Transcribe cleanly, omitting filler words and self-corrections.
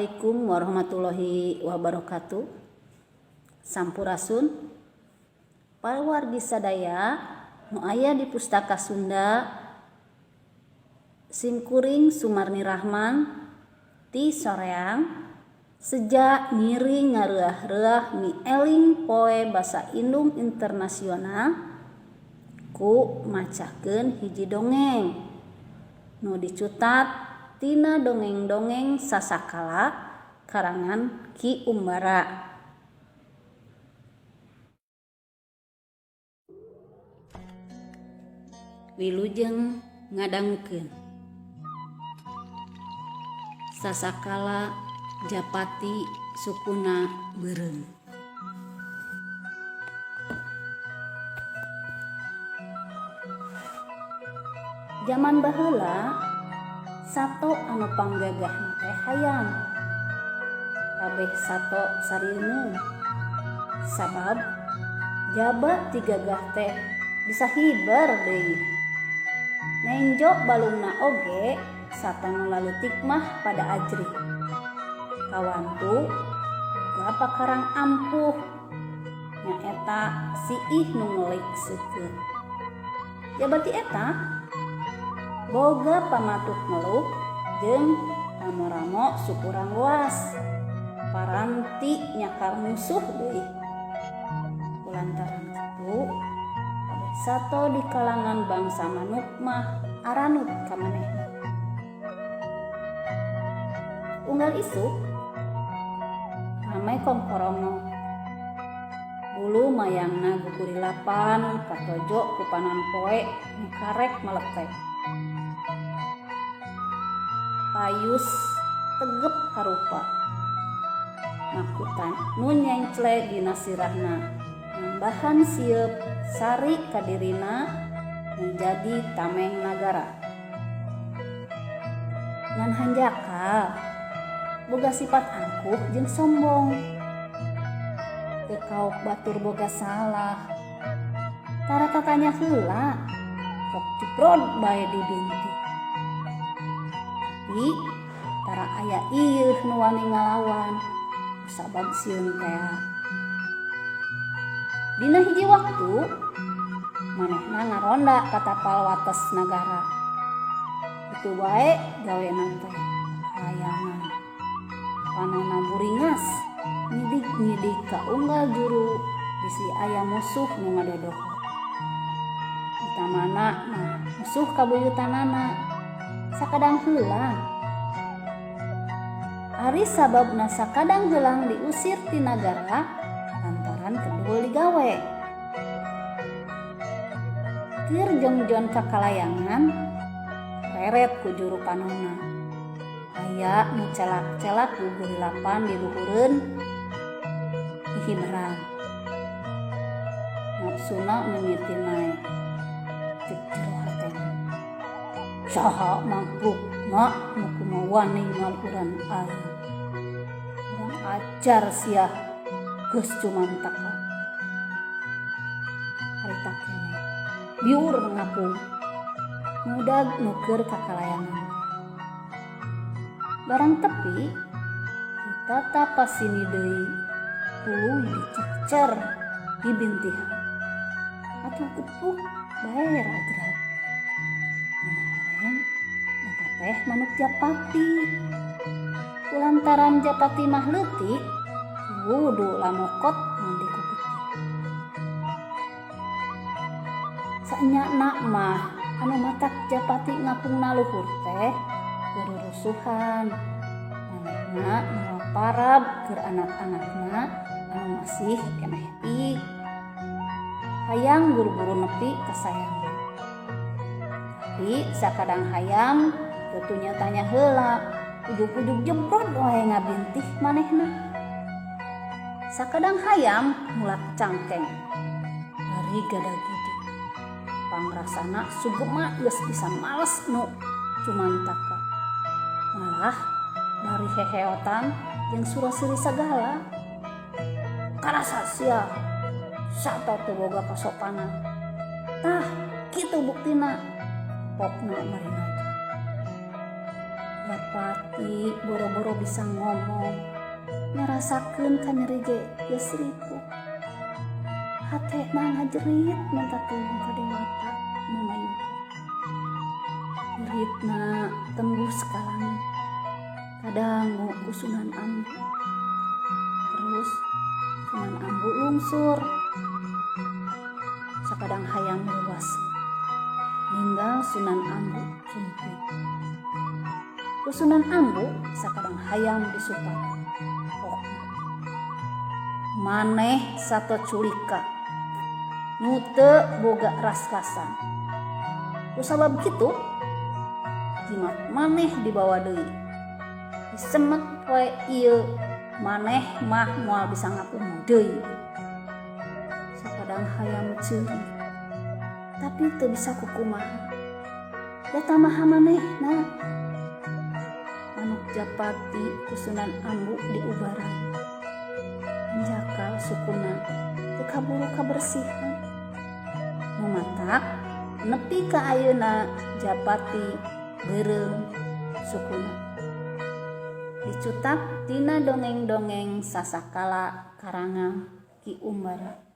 Assalamualaikum warahmatullahi wabarakatuh. Sampurasun. Para wargi sadaya nu aya di Pustaka Sunda, simkuring Sumarni Rahman ti Soreang seja ngiring ngareuah-reuah mieling Poe Basa Indung Internasional ku macakeun hiji dongeng nu dicutat tina dongeng-dongeng sasakala karangan Ki Umbara. Wilujeng ngadangukeun. Sasakala Japati sukuna beureum. Jaman baheula sato anu panggagahna teh hayam. Kabeh sato sarieungeun. Sabab jaba ti gagah teh bisa hiber deui. Nenjo balungna oge sato nu laleutik mah pada ajrih. Kawantu boga pakarang ampuh nyaeta siih nu ngelik seukeut. Jaba ti eta boga pamatuk meluk jeung ramo-ramo sukurang luas. Paranti nyakar musuh deui. Kulantaran kitu kabeh sato di kalangan bangsa manuk mah aranut ka manehna. Unggal isuk rame kongkorongo. Bulu mayangna gugurilapan katojo ku panon poe nu karek meletek. Payus tegep karupa. Makutan nu nyencle dina sirahna nambahan sieup sari ka dirina nu jadi tameng nagara. Ngan hanjakal boga sifat angkuh jeung sombong. Teu kaok batur boga salah. Tara tatanya heula sok jebrod bae dibinti. Tapi tara aya ieuh nu wani ngalawan kusabab sieun tea. Dina hiji waktu manehna ngaronda ka tapal wates nagara. Kitu bae gawena teh hayangan. Panonna buringas ngidig-ngidig ka unggal juru bisi aya musuh nu ngadodoho. Utamana mah musuh kabuyutanana sakadang heulang. Ari sababna sakadang heulang diusir ti nagara lantaran kedul digawe. Keur jongjon ka kalayangan kareret ku juru panonna. Aya nu celak-celak gugurilapan di luhureun hihiberan. Napsuna mimiti naek. Cek jero hatena. Saha maklukna nu kumaha wani ngaluhuran aing. Urang ajar sia geus cumantaka. Harita keneh biur ngapung. Ngudag nu keur kakalayangan. Barang tepi ditata pasini deui tuluy dicecer dibintihan. Atuh gepuk bae ragrag. Mun horeng eta teh manuk japati. Kulantaran japati mah leutik kudu lamokot mun dikukuti. Saenyana mah anu matak japati ngapungna luhur teh keur rusuhan. Manehna mawa parab keur anak-anakna anu masih keneh piik. Hayang buru-buru nepi kasayangan. Tapi sakadang hayam teu tunya-tanya heula, ujug-ujug jebrod wae ngabintih manehna. Sakadang hayam mulak cangkeng bari gada-gede. Pangrasana sugema geus bisa males nu cumantaka. Malah bari heheotan jeung sura-suri sagala. Karasa sia sato teu boga kasopanan. Tah kitu buktina pokna bari maju. Japati boro-boro bisa ngomong ngarasakeun kanyeri ge geus ripuh. Hatena ngajerit minta tulung ka dewata nu mayuga. Jeritna tembus ka langit kadangu ku Sunan Ambu. Terus Sunan Ambu lungsur sakadang hayam luas ninggal Sunan Ambu sumping. Ku Sunan Ambu sakadang hayam disupat. Pokna maneh sato culika nu teu boga ras-rasan. Kusabab kitu jimat maneh dibawa deui disemet poe ieu maneh mah moal bisa ngapung deui. Sakadang hayam ceurik tapi teu bisa kukumaha da tamaha manehna. Manuk Japati ku Sunan Ambu diubaran. Hanjakal sukuna teu kaburu kabersihan. Nu matak nepi ka ayeuna Japati beureum sukuna. Dicutak tina dongeng-dongeng sasakala karangan Ki Umbara.